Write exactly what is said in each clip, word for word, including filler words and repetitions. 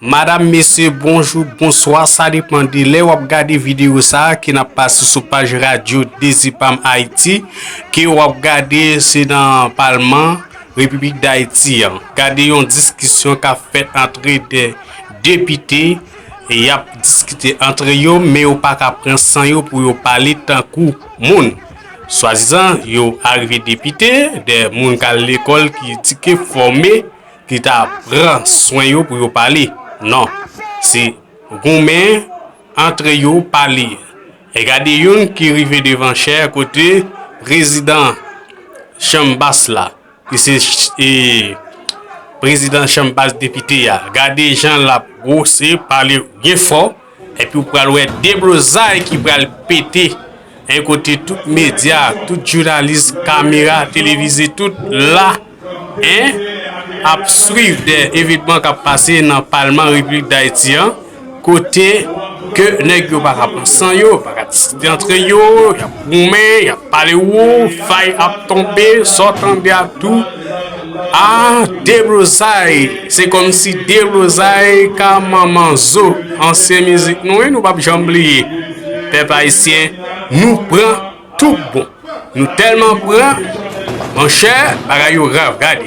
Madam, mesye, bonjou, bonswa, sa depann de lè w ap gade videyo sa a ki n ap pase sou paj radyo Dezi Pam Ayiti, ke w ap gade se nan palman Repiblik Dayiti an. Gade yon diskisyon k ap fèt antre de depite, e y ap diskite antre yo, men yo pa ka pran san yo pou yo pale tankou moun. Swadizan, yo arive depite, de moun k al lekòl ki edike, fòme, ki ta pran swen yo pou yo pale. Non, se goumen antre yo pale. E gade youn ki rive devan chè kote prezidan chanm bas la, ki se ch- e, prezidan chanm bas depite a. Gade jan l ap gwose, pale byen fò, epi w pral wè deblozay ki pral pete. En kote tout medya, tout jounalis, kamera, televize, tout la, en, ap swiv de evenman k ap pase nan palman Repiblik Dayiti an, kote ke nèg yo pa ka pran san yo, pa ka diskite antre yo, y ap goumen, y ap pale wo, fay ap tonbe, sa w tande a tou. Ah, deblozay, se kòmsi deblozay ka manman zo. Ansyen mizik nou, wi, nou p ap janm bliye. Pèp ayisyen, nou pran tout bon. Nou tèlman pran, monchè, bagay yo grav, gade.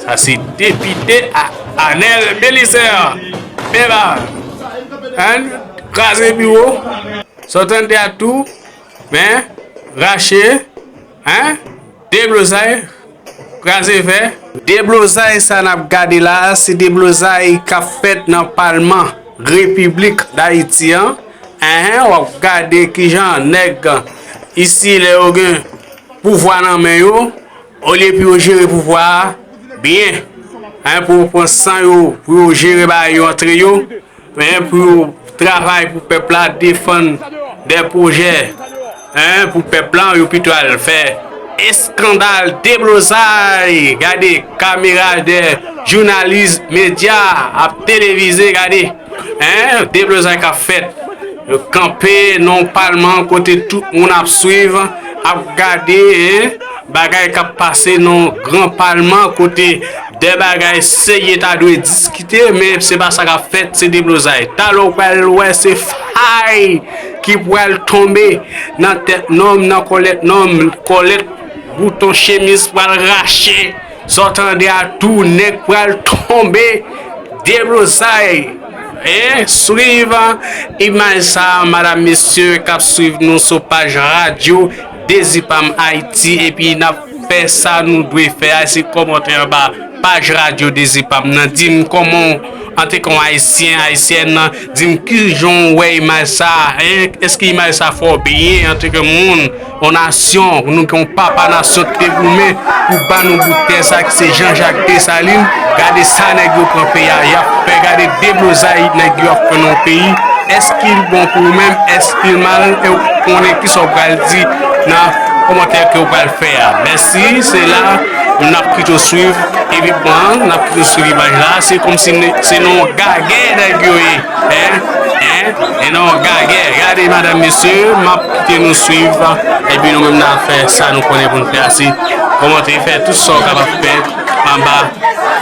Sa se depite a Anèl Belizaire. Pèp a, en, kraze biwo. Sa w tande a tou, men, rache, en, deblozay, kraze vè. Deblozay sa n ap gade la, se deblozay k ap fèt nan palman Repiblik Dayiti an. Enhen, w ap gade kijan nèg isi, lè yo gen pouvwa nan men yo, olye pou yo jere pouvwa a byen, en, pou yo pran san yo, pou yo jere bagay yo antre yo, en, pou yo travay pou pèp la, defann de pwojè, en, pou pèp la, yo pito al fè eskandal, deblozay. Gade kamera de jounalis, medya ap televize, gade, en, deblozay k ap fèt. Yo kanpe nan palman kote tout moun ap swiv, ap gade, en, bagay k ap pase nan gran palman kote de bagay serye ta dwe diskite, men se pa sa k ap fèt, se deblozay. Talè w pral wè se fay ki pral tonbe nan tèt nonm, nan kòlèt nonm, kòlèt bouton chemiz pral rache. Sa w tande a tou, nèg pral tonbe, deblozay. En, swiv imaj sa, madam, mesye k ap swiv nou sou paj radyo Dezi Pam Ayiti, epi n ap fè sa nou dwe fè a, se kòmante anba paj radyo Dezi Pam nan, di m kòman w, antanke yon ayisyen, ayisyèn, di m kijan w wè imaj sa, en, èske imaj sa fè w byen antanke moun, yon nasyon, nou gen yon papa nasyon ki te goumen pou ban nou bout tè sa ki se Jean Jacques Dessalines. Gade sa nèg yo pran peyi a, y ap fè, gade deblozay nèg yo ap fè nan yon peyi. Èske l bon pou ou menm? Èske l mal? E w konnen kisa w pral di nan kòmantè ke w pral fè a. Mèsi, se la n ap kite w swiv evenman an, n ap kite w swiv imaj la. Se kòmsi n- se nan yon gagè nèg yo ye. En, en, e nan yon gagè. Gade, madam, mesye, m ap kite nou swiv, epi nou menm n a fè sa nou konnen pou n fè a, se kòmante, fè tout sa w kapab fè anba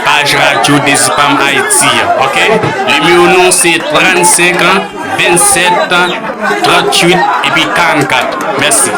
paj radyo Dezi Pam Ayiti an, oke? Nimewo nou se trannsenk, vennsèt, tranntuit epi karannkat. Mèsi.